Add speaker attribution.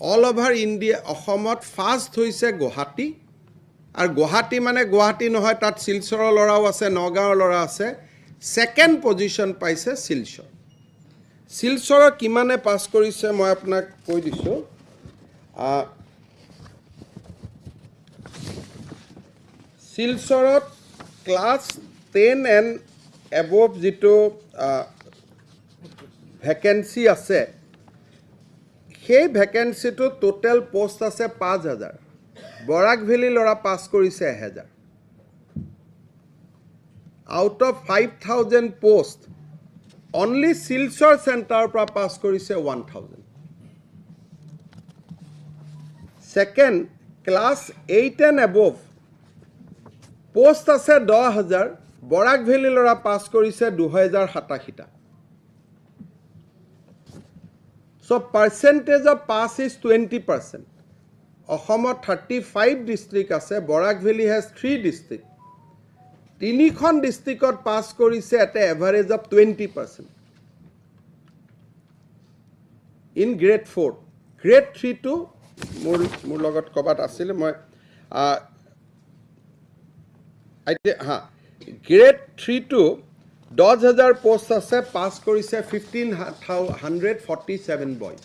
Speaker 1: All over India অসমত first হৈছে গুৱাহাটী। আৰু গুৱাহাটী মানে গুৱাহাটী নহয়, তাত শিলচৰৰ ল'ৰাও আছে, নগাঁৱৰ ল'ৰা আছে। ছেকেণ্ড পজিশ্যন পাইছে শিলচৰ। শিলচৰৰ কিমানে পাছ কৰিছে মই আপোনাক কৈ দিছোঁ। শিলচৰত ক্লাছ 10 এণ্ড এবভ যিটো ভেকেঞ্চি আছে, সেই ভেকেঞ্চিটো টোটেল পষ্ট আছে 5000। বৰাক ভেলী ল'ৰা পাছ কৰিছে 1000। Out of 5000 post only Silchar চেণ্টাৰৰ পৰা পাছ কৰিছে 1000। Second, class 8 and above post আছে 10,000, বৰাক ভেলী ল'ৰা পাছ কৰিছে 2087টা। So percentage of pass is 20%। অসমত 35 ডিষ্ট্ৰিক্ট আছে, Barak valley has 3 district. তিনিখন ডিষ্ট্ৰিক্টত পাছ কৰিছে at a average of 20% in grade 4। Grade থ্ৰীটো মোৰ লগত ক'ৰবাত আছিলে, মই এতিয়া হা, গ্ৰেড থ্ৰীটো 10,000 পষ্ট আছে, পাছ কৰিছে 1547 বইজ।